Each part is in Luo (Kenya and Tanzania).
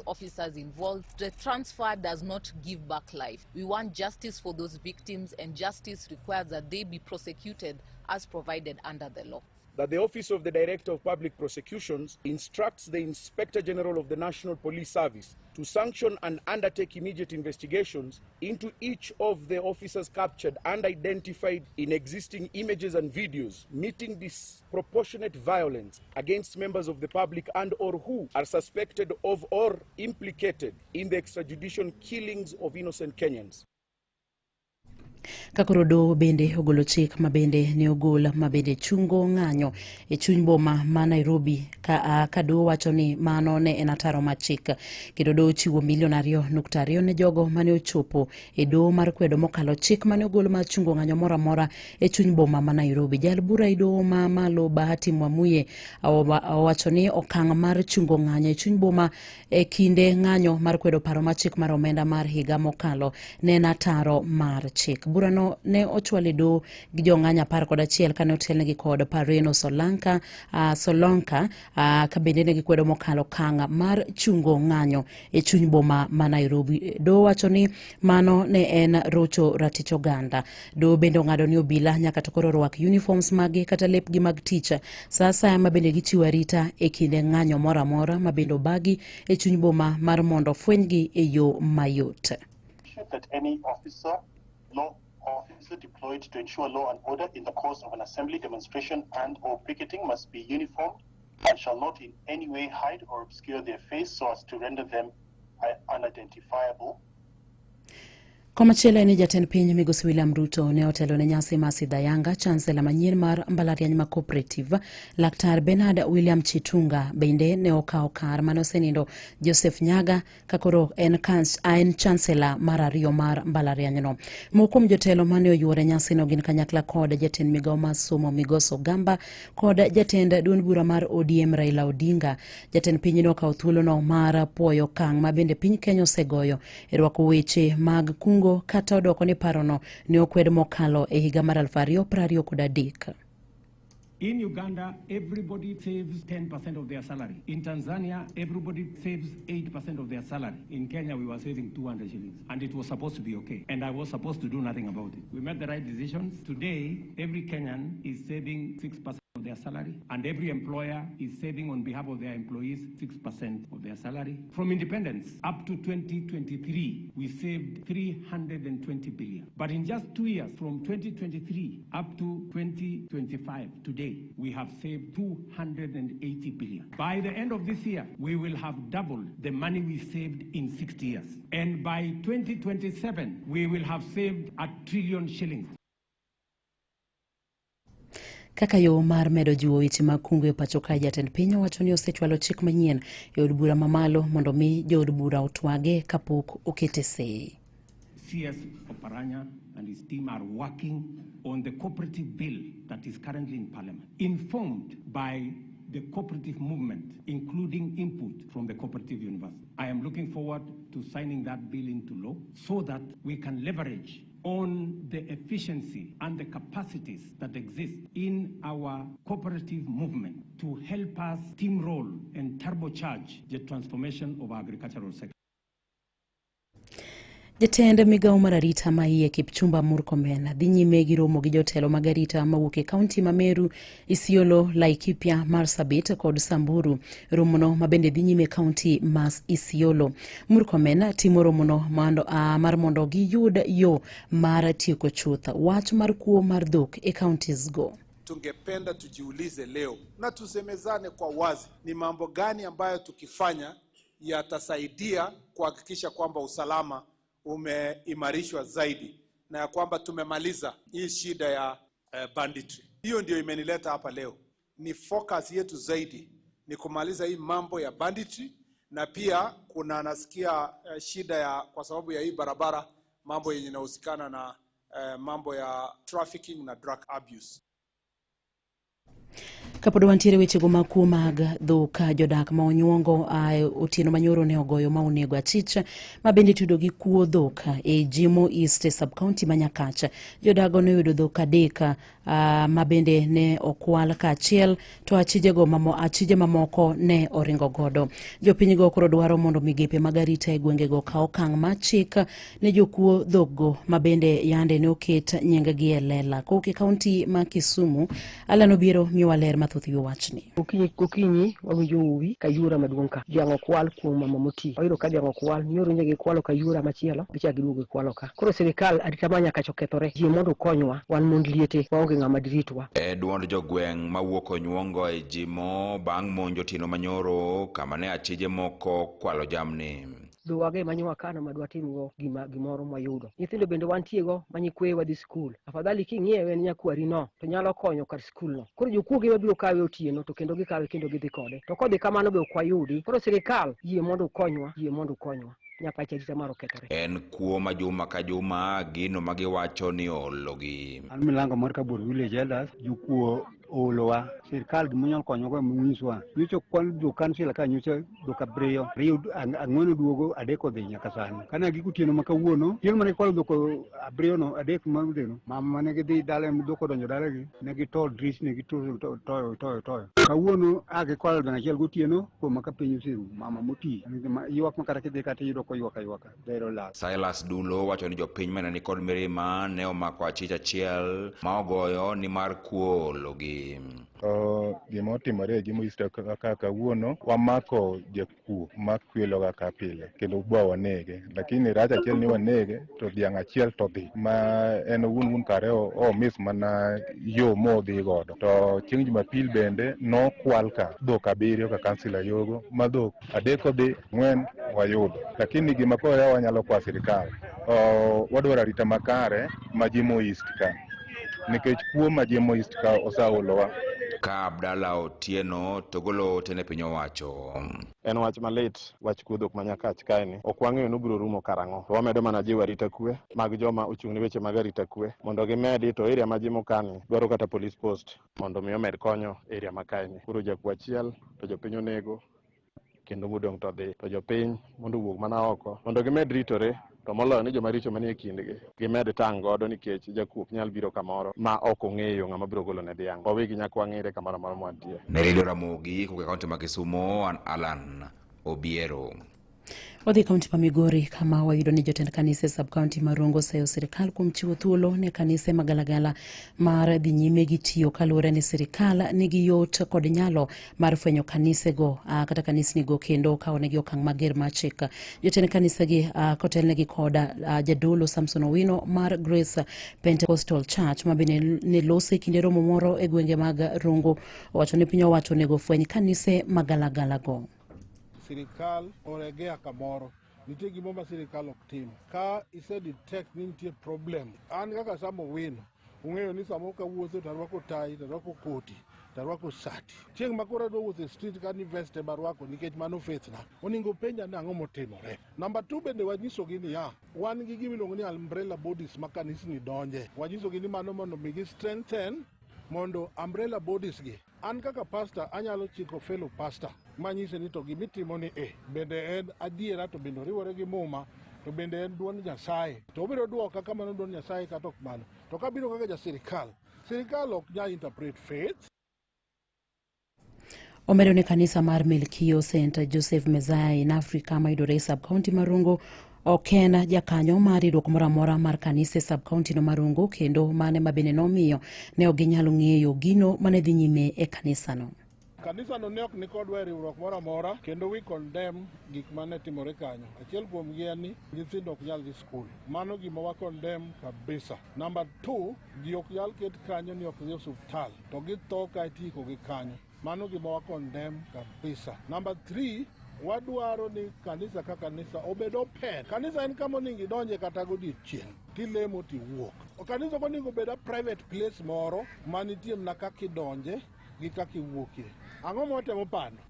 Officers involved. The transfer does not give back life. We want justice for those victims, and justice requires that they be prosecuted as provided under the law. That the Office of the Director of Public Prosecutions instructs the Inspector General of the National Police Service to sanction and undertake immediate investigations into each of the officers captured and identified in existing images and videos meeting disproportionate violence against members of the public and or who are suspected of or implicated in the extrajudicial killings of innocent Kenyans. Ka koro doho bende ogolo chik ma bende ne ogol ma bende chungo ng'anyo e chuny boma ma Nairobi ka doho wacho ni mano ne en ataro mar chik kendo doho chiwo milion 2.2 ne jogo mane ochopo e doho mar kwedo mokalo chik mane ogol mar chungo ng'anyo moro amora e chuny boma ma Nairobi. Jal bura e doho ma malo Bahati Mwamuye owacho ni okang' mar chungo ng'anyo e chuny boma e kinde ng'anyo mar kwedo paro mar chik mar omenda mar higa mokalo ne en ataro mar chik. Burano ne ochwal e doho gi jong'anyo 11 kane otelnegi kod Pareno Solonka, ka bende ne gikwedo mokalo okang' mar chungo ng'anyo e chuny boma ma Nairobi. Doho wacho ni mano ne en rocho ratich oganda. Doho bende ong'ado ni obila nyaka to koro rwak uniforms maggi kata lepgi mag tich sa asaya ma bende gichiwo arita e kinde ng'anyo moro amora ma bende obagi e chuny boma mar mondo fwenygi e yo mayot. That any officer, law officer deployed to ensure law and order in the course of an assembly, demonstration and or picketing must be uniformed and shall not in any way hide or obscure their face so as to render them unidentifiable. Komachielo en ni jatend piny migosi William Ruto ne otelo ne nyasi mar sidho ayanga chancellor manyien mar mbalariany ma Cooperative. Laktar Bernard William Chitunga bende ne okawo kar mane osenindo Joseph Nyaga ka koro en chancellor mar ariyo mar mbalarianyno. Moko kuom jotelo mane oyuore nyasino gin kanyakla kod jatend migawo mar somo Migosi Ogamba kod jatend duond bura mar ODM Raila Odinga. Jatend piny ne okawo thuolono mar puoyo okang' ma bende piny Kenya osegoyo e rwako weche mag kungo kata odoko ni parono ne okwed mokalo e higa mar 2023. In Uganda, everybody saves 10% of their salary. In Tanzania, everybody saves 8% of their salary. In Kenya, we were saving 200 shillings, and it was supposed to be okay. And I was supposed to do nothing about it. We made the right decisions. Today, every Kenyan is saving 6% of their salary, and every employer is saving on behalf of their employees 6% of their salary. From independence up to 2023, we saved 320 billion. But in just 2 years, from 2023 up to 2025, today, we have saved 280 billion. By the end of this year, we will have doubled the money we saved in 60 years. And by 2027, we will have saved a trillion shillings. Kaka yo mar medo jiwo weche mag kungo e pacho kae, jatend piny owacho ni osechwalo chik manyien e od bura mamalo mondo mi jood bura otwage kapok okete sei. CS Oparanya and his team are working on the cooperative bill that is currently in parliament, informed by the cooperative movement, including input from the cooperative university. I am looking forward to signing that bill into law so that we can leverage on the efficiency and the capacities that exist in our cooperative movement to help us steamroll and turbocharge the transformation of our agricultural sector. Jatend migawo mar arita ma iye Kipchumba Murkomen dhi nyime gi romo gi jotelo mag arita mawuok e kaunti ma Meru, Isiolo, Laikipia, Marsabit kod Samburu. Romono ma bende dhi nyime e kaunti ma Isiolo. Murkomen timo romono mar mondo giyud yo mar tieko chuth wach mar kuo mar dhok e counties go. Tungependa tujiulize leo na tusemezane kwa wazi, ni mambo gani ambayo tukifanya yatasaidia kuhakikisha kwamba usalama umeimarishwa zaidi na ya kwamba tumemaliza hii shida ya banditry. Hiyo ndio imenileta hapa leo. Ni focus yetu zaidi ni kumaliza hii mambo ya banditry, na pia kuna nasikia shida ya kwa sababu ya hii barabara, mambo yenye inahusikana na mambo ya trafficking na drug abuse. Kapod wantiere wechego mag kuo mag dhok, jodak ma Onyuongo otieno manyoro ne ogoyo ma onego achich ma bende itudo gi kuo dhok e Jimo East sub-county ma Nyakach. Jodago ne oyudo dhok 3 ma bende ne okwal kaachiel to achije mamoko ne oringo godo. Jopinygo koro dwaro mondo migepe mag arita e gwengego okaw okang' mar chik ne jokuo dhokgo ma bende yande ne oket nying-gi e lela. Kowuok e kaunti ma Kisumu, Alan Obiero miyowa ler mathoth e wi wachni. Okinyi gokinyi wawinjo uwi kayura maduong' ka dhiang' okwal kuom mama moti. Wayudo ka dhiang' okwal, nyoro nje gikwalo kayura machielo, gichak giduogo gikwalo ka. Koro sirikal arita ma Nyakach okethore, yie mondo ukonywa, wan mond liete waonge ng'ama diritwa. E duond jogweng' mawuok Onyuongo e Jimo bang' monjo otieno manyoro kama ne achije moko kwalo jamni. Dhowage ema nyo wakano ma dwatimgo gimoro mwayudo. Nyithindo bende wantiego ma nyikweyo wadhi skul. Afadhali king'iewe ne nyakwari no to nyalo konyo kar skul no. Koro jokuoge mabiro kawe otieno to kendo gikawe kendo gidhi kode. To kodhi kamano be ok wayudi. Koro sirikal yie mondo ukonywa, yie mondo ukonywa. Nyakach arita mar okethore. En kuo ma juma ka juma gino ma giwacho ni oologi. An milango mar Kabur Village Elders, jokuo oolowa. Sirikal gima konyogo ema nyocha kwan jo kansila ka nyocha dhok 7, 2 4 oduogo, 3 odhi nyaka sani. Kana giko otieno ma kawuono, chieng' mane gikwalo dhok 7 no, 3 ma odhi no, mama mane gidhi dala dhok odonjo dalagi, ne gito drisni, gitoyo toyo toyo toyo. Kawuono a gikwalo dhiang' achiel gotieno, kuom ka piny oserumo, mama moti, ywak ma kata kidhi kata iyudo koywak aywaka, dhero lal. Silas Dulo wacho ni jopiny mane nikod mirima ne omako achich achiel ma ogoyo ni mar kuo oologi. Gima otimore e Jimo East ka kawuono, wamako jakuo ma kweloga ka pile kendo bwa wanege, lakini rach achiel ni wanege to dhiang' achiel to dhi ma en owuon wuon kare o miss mana yo modhi godo. To chieng' Jumapil bende nokwal ka dhok 7 ka kansila yogo ma dhok 3 odhi, 4 wayudo. Lakini gima koro wanyalo kwa sirikal, wadwaro arita makare ma Jimo East ka, nikech kuo ma Jimo East ka oseolowa. Ka Abdalla Otieno to golo ote ne piny owacho. En wach malit, wach kuo dhok ma Nyakach kaeni. Ok wang'eyo ni obiro rumo karang'o. To wamedo mana jiwo arita kwe mag joma ochung' ne weche mag arita kwe mondo gimedi to area ma Jimo kani dwaro kata police post mondo mi omed konyo area ma kaeni. Koro jakuo achiel to jopiny onego kendo modong' to dhi. To jopiny mondo owuog mana oko mondo gimed ritore to moloyo ni joma richo manie kindgi gimed tang' godo nikech jakuo ok nyal biro kamoro ma ok ong'eyo ng'ama biro golo ne dhiang'. Wawegi nyaka wang'ere kamoro amora mwantie. Ne Radio Ramogi kowuok e kaunti ma Kisumo, an Alan Obiero. Wadhi e kaunti ma Migori kama wayudo ni jotend kanise sub-county ma Rongo oseyo sirikal kuom chiwo thuolo ne kanise magalagala mar dhi nyime gi tiyo kaluwore ni sirikal nigi yot kod nyalo mar fwenyo kanisego kata kanisnigo kendo kawonegi okang' mager mar chik. Jotend kanisegi kotelnegi kod jadolo Samson Owino mar Grace Pentecostal Church ma bende ne lose e kinde romo moro e gwenge mag Rongo owacho ni piny owacho onego fweny kanise magalagalago. Sirikal oregea kamoro, nitie gimoro ma sirikal ok tim. Ka ise detect ni nitie problem, an kaka Sam Owino, ung'eyo ni samoro kawuotho to arwako tai, to arwako koti, to arwako sati. Chieng' ma koro adwa wuotho e street ka ni vest ema arwako nikech mano faith na. Onego penja ni ang'o motimore. Namba 2 bende wanyisogi niya, wan gi gima iluongo ni umbrella bodies ma kanisni donje. Wanyisogi ni mano mondo mi gi strengthen mondo umbrella bodies gi. An kaka pastor anyalo chiko fellow pastor manyise ni to gimitimo ni e bende en adiera to bende oriwore gi muma to bende en duond Nyasaye. To obiro duoka ka mano duond Nyasaye kata ok mano. To kabiro kaka ja sirikal, sirikal ok nyal interpret faith. Omedo ni kanisa mar Melkio St Joseph Messiah in Africa mayudore e sub-county ma Rongo ok en jakanyo mar riwruok moro amora mar kanise sub-county no mar Rongo kendo mane ma bende nomiyo ne ok ginyal ng'eyo gino mane dhi nyime e kanisano. Kanisano ne ok nikodwa e riwruok moro amora kendo we condemn gik mane timore kanyo. Achiel kuomgi en ni nyithindo ok nyal dhi skul. Mano gima wa condemn kabisa. Number 2, ji ok nyal ket kanyo ni ok dhi osuptal to githo ka itieko gi kanyo. Mano gima wa condemn kabisa. Number 3, wadwaro ni kanisa ka kanisa obed open. Kanisa en kama onego idonje kata godiechieng' tilemo tiwuok. Kanisa ok onego obed a private place moro manitie mana kaka idonje gi kaka iwuokie. Ang'o ma watemo pando?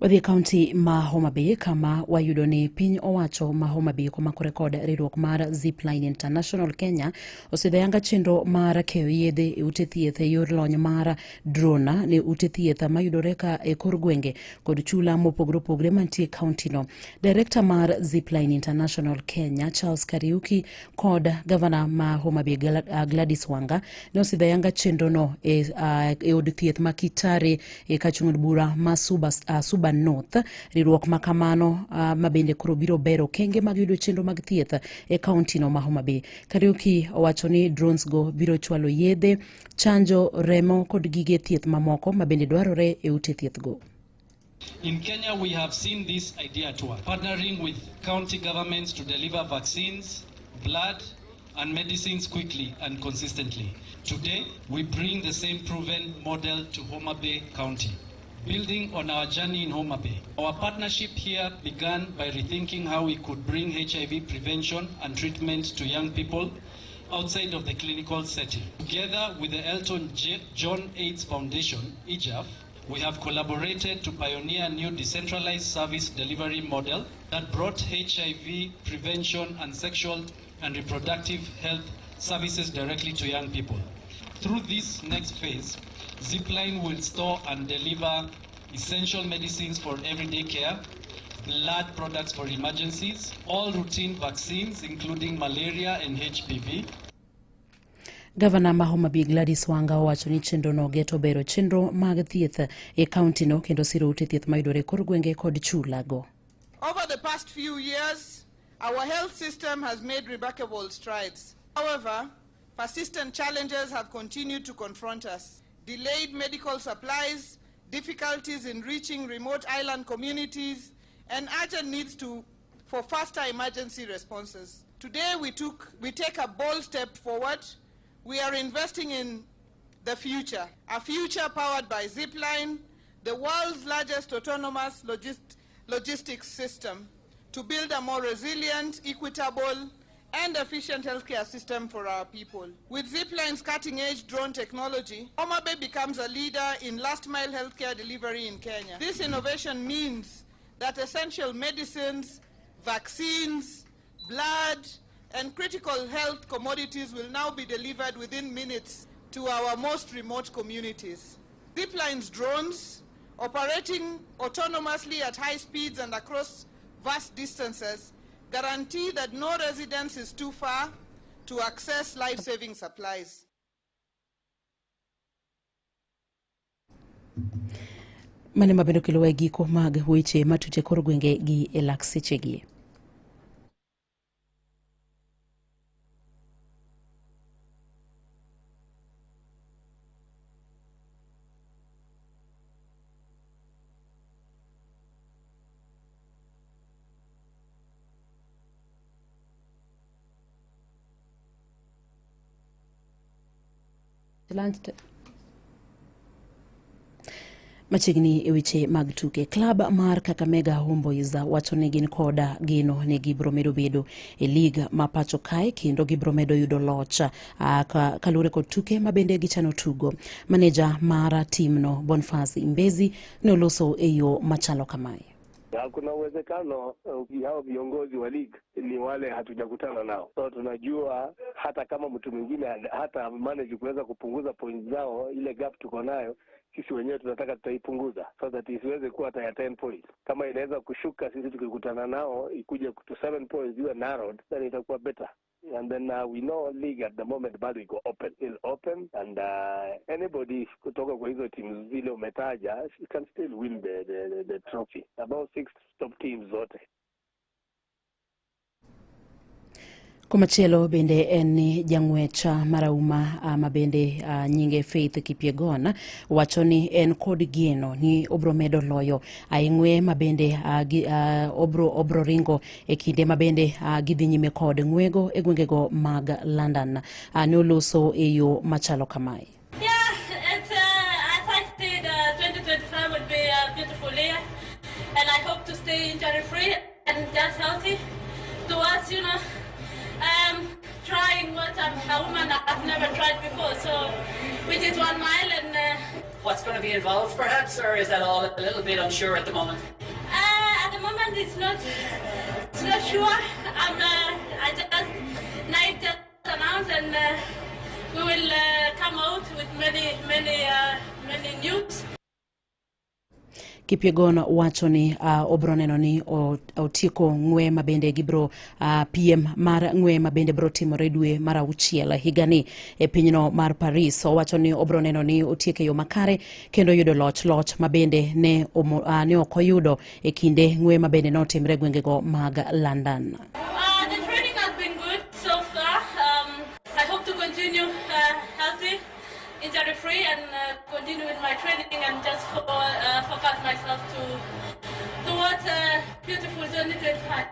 Wadhi e kaunti ma Homa Bay kama wayudo ni piny owacho ma Homa Bay komakore kod riwruok mar Zipline International Kenya osidho ayanga chenro mar keyo yedhe e ute thieth e yor lony mar drone ne ute thieth mayudore ka e kor gwenge kod chula mopogore opogore mantie e kauntino. Direkta mar Zipline International Kenya Charles Kariuki kod gavana ma Homa Bay Gladys Wanga ne osidho ayanga chenrono e od thieth ma Kitare e kachung' od bura ma Suba North. Riwruok ma kamano ma bende koro biro bero okenge mag yudo chenro mag thieth e kauntino ma Homa Bay. Kariuki owacho ni drones go biro chwalo yedhe, chanjo, remo kod gige thieth mamoko ma bende dwarore e ute thieth go. In Kenya, we have seen this idea at work, partnering with county governments to deliver vaccines, blood, and medicines quickly and consistently. Today, we bring the same proven model to Homa Bay County. Building on our journey in Homa Bay, our partnership here began by rethinking how we could bring HIV prevention and treatment to young people outside of the clinical setting. Together with the Elton John AIDS Foundation, EJAF, we have collaborated to pioneer a new decentralized service delivery model that brought HIV prevention and sexual and reproductive health services directly to young people. Through this next phase, Zipline will store and deliver essential medicines for everyday care, blood products for emergencies, all routine vaccines including malaria and HPV. Gavana ma Homa Bay Gladys Wanga owacho ni chenrono geto bero chenro mag thieth e kauntino kendo siro ute thieth mayudore e kor gwenge kod chulago. Over the past few years, our health system has made remarkable strides. However, persistent challenges have continued to confront us. Delayed medical supplies, difficulties in reaching remote island communities, and urgent needs for faster emergency responses. Today, we take a bold step forward. We are investing in the future, a future powered by Zipline, the world's largest autonomous logistics system, to build a more resilient, equitable, and efficient healthcare system for our people. With Zipline's cutting-edge drone technology, Homa Bay becomes a leader in last-mile healthcare delivery in Kenya. This innovation means that essential medicines, vaccines, blood, and critical health commodities will now be delivered within minutes to our most remote communities. Zipline's drones, operating autonomously at high speeds and across vast distances, guarantee that no residence is too far to access life-saving supplies. Mane mabende okelowa e giko mag weche matuche kor gwenge gi e lak sechegi. Machiegni e weche mag tuke, klab mar Kakamega Homeboyz wacho ni gin koda geno ni gibiro medo bedo e lig ma pacho kae kendo gibiro medo yudo loch kaluwore kod tuke ma bende gichano tugo. Maneja mar timno Boniface Imbezi ne oloso e yo machalo kamae. Kuna uwezekano hao viongozi wa league ni wale hatujakutana nao, so tunajua hata kama mtu mwingine hata manage kuweza kupunguza points zao, ile gap tuko nayo sisi wenyewe tunataka tutaipunguza so that isiweze kuwa hata ya 10 points. Kama inaweza kushuka sisi tukikutana nao ikuje to 7 points iwe narrowed, then itakuwa better. And then we know league at the moment bado iko open, still open, and anybody kutoka kwa hizo teams zile umetaja can still win the trophy. About 6 top teams zote. Komachielo bende en ni jang'wech marahuma ma bende nyinge Faith Kipyegon wacho ni en kod geno ni obro medo loyo ng'we ma bende obro ringo e kinde ma bende gidhi nyime kod ng'wego e gwengego mag London. Ne oloso e yo machalo kamae. Yeah, as I said, 2025 would be a beautiful year, and I hope to stay injury free and just healthy towards, trying what I'm, a woman I've never tried before, so which is 1 mile and. What's going to be involved, perhaps, or is that all a little bit unsure at the moment? At the moment, it's not sure. I just night just announced, and we will come out with many, many, many news. Kipyegon wacho ni obro neno ni otieko ng'we mabende gibro piem mar ng'we mabende bro timore dwe mar auchiel higani e pinyno mar Paris. Owacho ni obro neno ni otieko e yo makare kendo yudo loch loch mabende ne ok oyudo e kinde ng'we mabende notimre e gwengego mag London. The training has been good so far. I hope to continue healthy, injury free, and continue with my training and just focus myself towards a beautiful 2025.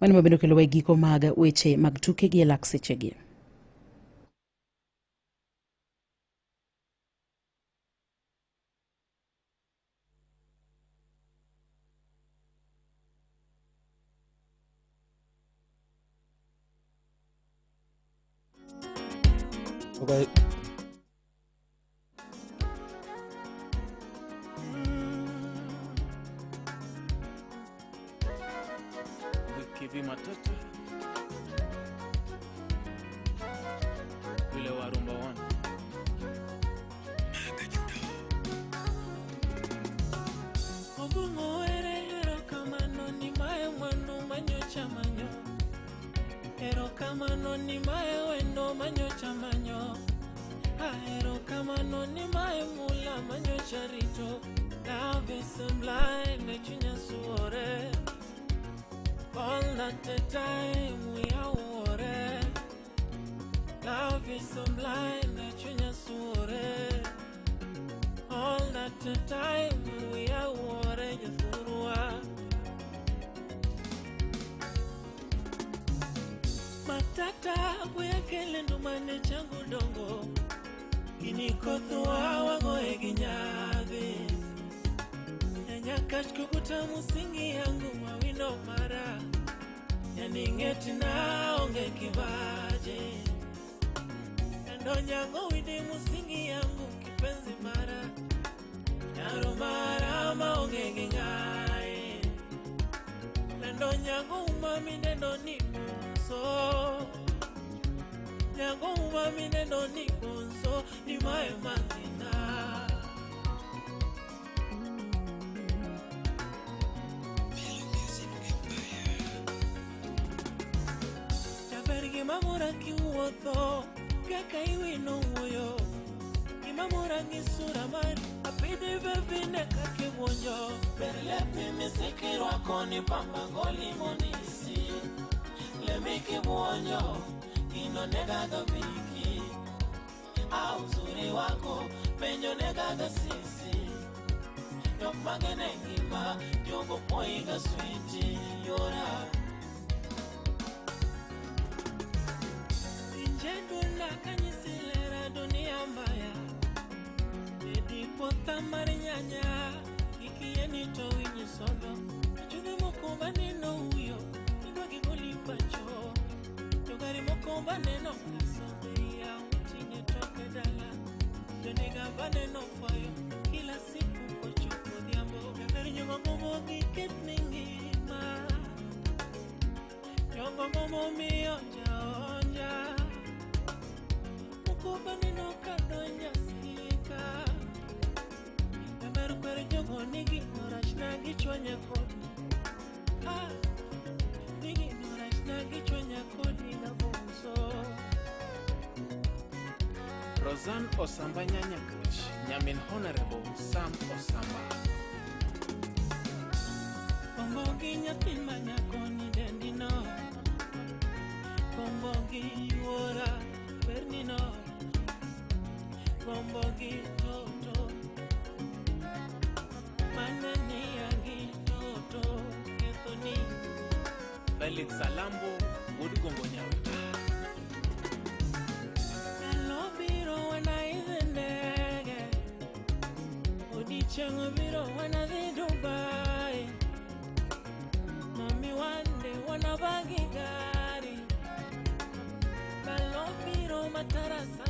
Mano mabende okelowa e giko mag weche mag tuke gi e lak sechegi. Okay. Wiki Matata yule wa Rumba One. Obungo ere erokamano ni mae mwandu manyocha manyo erokamano ni mae wendo manyocha manyo ah, erokamano ni mae mula manyocha rito. Love is so blind, chunya suore. All that the time we are worried. Love is so blind, chunya suore. All that the time we are worried, jothurwa. Matata wekele ndumane changu dongo gini kothwa wagoye gi nyadhi nyanyakach kukuta musingi yangu mawino mara yaning'etina onge kibaje kando nyango widi musingi yangu kipenzi mara nyaro mara maonge gi ng'aye lando nyango umami neno ni bonso nyango umami neno ni bonso ni mae mazina. Jaber gima mora kiwuotho kaka iwino wuoyo gima mora gi sura mari apidhi bebine kaka ibuonjo ber lepi misikirwako ni pamba goli monisi lembi kibuonjo gino negaga viki au uzuri wako penjo negaga sisi jok magene ngima jogo poiga switi yora. Injeduna kanyisi lera dunia mbaya Edi mar nyanya ikieni to winyi sodo achudhi moko maneno uyo idwa gigoli pacho to gari moko maneno kaso ya uting'e toke dala joniga baneno fwayo kila siku kochopo odhiambo jaber jogo gomo giket ni ngima jogo gomo miyo jaonja moko baneno kadonja sika jaber kwer jogo nigi norach na gichwanya kodi ah, nigi norach na gichwanya kodi gabonso. Roseanne Osamba Nyanyakach, Nyamin Honorable Sam Osamba. Kombo gi nyathi ma nyako ni dendi no Kombo gi yuora berni no Kombo gi toto Maneni gi toto kethoni. Felix Alambo, Wuod Gombo Nyawita. Ndalo biro wanaidh ndege Odiochieng' biro wanadhi Dubai. Mami wande wanabagi gari. Matara.